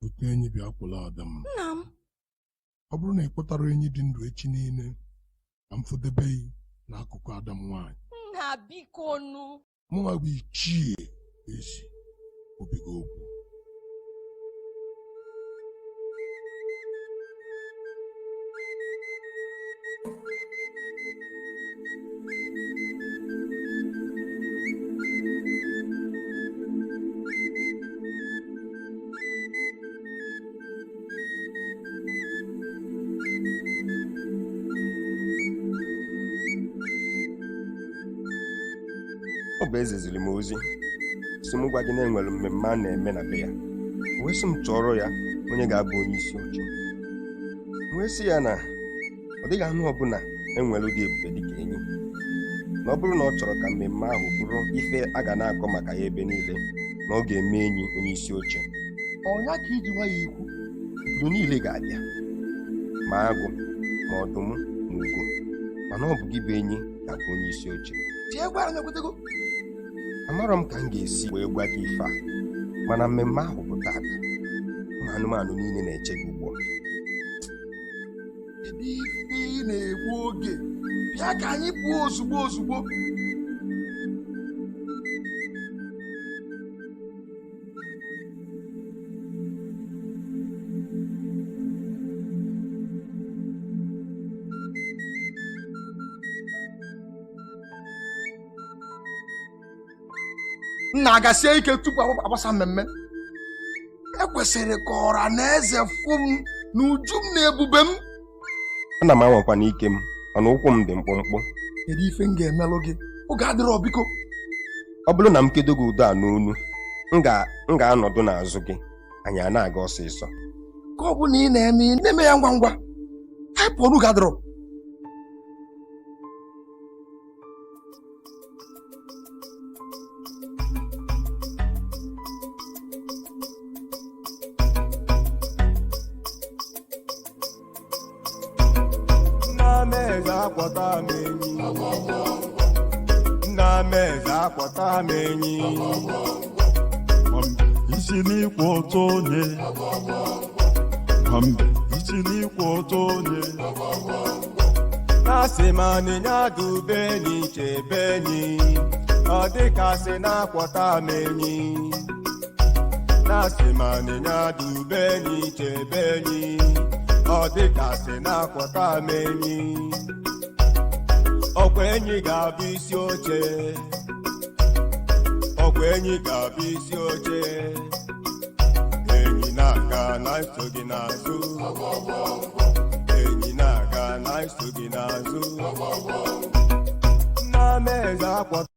Bute enyi bịa kwụla ada m. Nna m. Ọ bụrụ na ị kpụtara enyi dị ndụ echi niile ka m fụdebeghị n'akụkụ ada m nwaanyị. Nna, biko nụ. Mụnwa bụ ichie ezi obigo okwu. Ọ bụ eze ziri m ozi si m gwa gị na enwere mmemme a na-eme na be ya, wee sị m chọrọ ya onye ga-abụ onye isi oche. Wee sị ya na ọ dịghị anụ ọbụla enwere ụdị ebube dịka enyi, na ọ bụrụ na ọ chọrọ ka mmemme ahụ bụrụ ife a ga na-akọ maka ya ebe niile, na ọ ga-eme enyi onye isi oche. Ọnya ka iji nwayọ ikwu. Obodo niile ga-abịa, ma agụ ma ọdụm ma ugo, mana ọ bụ gị bụ enyi ga-abụ onye isi oche. Tie gwara m ekwetego. Amarọ m ka m ga-esi wee gwa gị ife a, mana mmemme ahụ bụ tata. Ụmụ anụmanụ niile na-eche gị ugbu a. Kedu ife ị na-egbu oge? Bịa ka anyị pụọ ozugbo ozugbo. Nna, agasie ike tupu agbasa mmemme. Ekwesịrị ka ọra na eze fụ m na uju m na ebube m. Ana m anwakwa n'ike m, mana ụkwụ m dị mkpụmkpụ. Kedu ife m ga-emelụ gị? Oge adịrọ, biko. Ọ bụrụ na m kedo gị ụdọ a n'onu, m ga-anọdụ n'azụ gị, anyị a na-aga ọsịsọ. Ka ọ bụ na ị na-eme, ị na-eme ya ngwa ngwa. Anyị pụọ n'oge adịrọ. Nna m eze akwọta m enyi. Nna m eze akwọta m enyi. Isi n'ikwu otu onye, Mbe isi n'ikwu otu onye. Na-asị ma nịnya dube enyi chebe enyi, ọ dịkasị na-akwọta m enyi. Na-asị ma nịnya dube enyi chebe enyi, ọ dịkasị na-akwọta m enyi. Ọkwa enyi ga-abụ isi oche. Ọkwa enyi ga-abụ isi oche. Enyi na-aga na nso gị n'azụ. Enyi na-aga na nso gị n'azụ. Nna m eze akwọta.